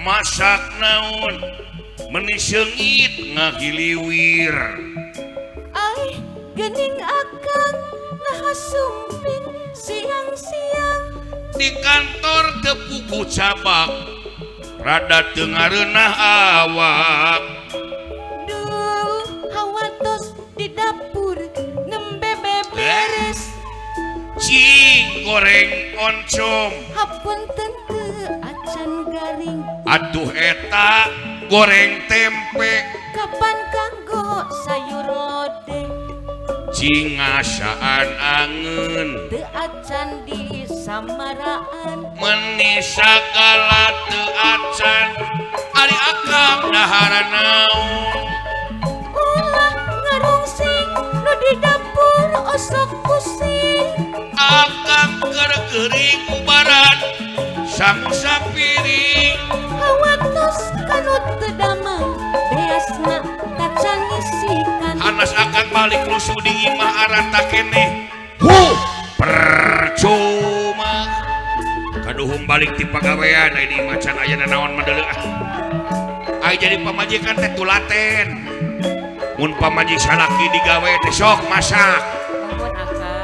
Masak naon meni seungit ngahiliwir. Ai geuning akang naha sumping siang-siang. Di kantor teu puguh cabak rada teu ngareunah awak. Duh hawatos di dapur nembe beberes. Cing goreng oncom. Hapunten teu acan garing. Atuh eta goreng tempe. Kapan kanggo sayur lodeh. Cing ngasaan angeun. Teu acan di samaraan. Meni sagala teu acan. Ari akang daharan naon. Ulah ngarungsing nu di dapur osok pusing. Akang keur geuring ubaran sangu sapiring. Hawatos kanu teu damang beasna tacan ngisikan. Hanas akang balik rusuh di imah arata keneh. Huh, percuma. Kaduhung balik ti pagawean aya di imah can aya nanaon mah deuleu ah. Ai jadi pamajikan teh tulaten. Mun pamajik salaki digawe teh sok masak.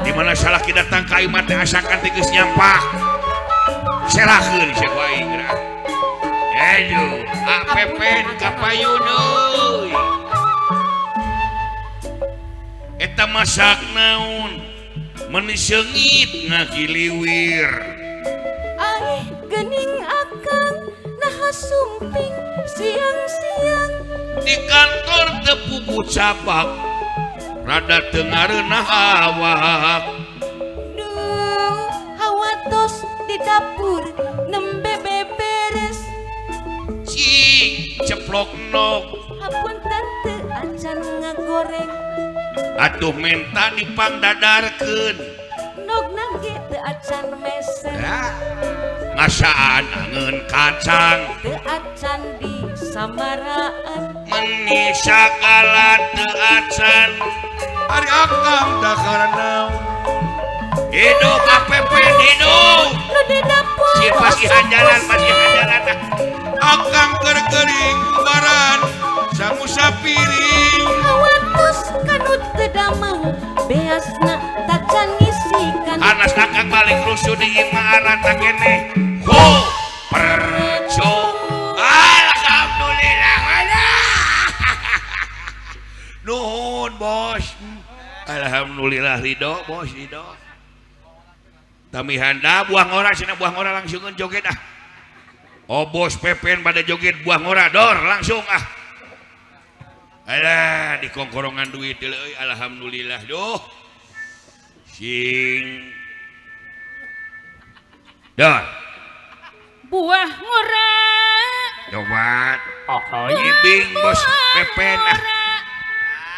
Di mana salaki datang ka imah teh asakan teh geus nyampak. Serahkeun sia ku aing geura. Aduh, APP ka payun euy. Eta masak naon meni seungit ngagiliwir. Ai geuning akang naha sumping siang-siang. Di kantor teu puguh cabak rada teu ngareunah awak. Duh hawatos di dapur nembe beberes. Cing ceplok nok. Hapunten teu acan ngagoreng. Atuh menta dipangdadarkeun. Nogna ge teu acan meser. Ngasaan angeun kacang. Teu acan di samaraan. Meni sagala teu acan. Ari akang dakaran naon. Hidup APP hidup. Nu di dapur si pasihan jalan pasihan jalan. Akang keur geuring ubaran sangu sapiring. Hawatos kanu teu damang beasna tacan ngisikan. Hanas akang balik rusuh di imah arata keneh. Ho percuma. Alhamdulillah. Nuhun bos. Alhamdulillah ridho bos ridho. Tamihan dah buah ngora cenah buah ngora langsungeun joget ah. Oh bos Pepen pada joget buah ngora dor langsung ah. Alah dikongkorongan duit deuleu euy alhamdulillah duh. Sing dor. Buah ngora. Coba. Oh, ibing bos Pepen ah.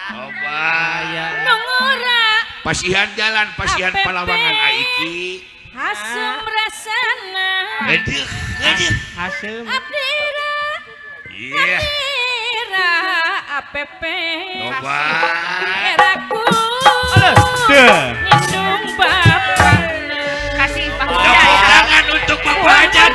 Coba ya. Ngora. Pasihan jalan, pasihan palawangan aiki. Hasem rasana. Aduh, aduh. Hasem. Abdira. Iya. Abdira APP. Coba. Eraku. Aduh. Nyindung bapana. Kasih Pak Tepuk tangan untuk Bapak Hajan.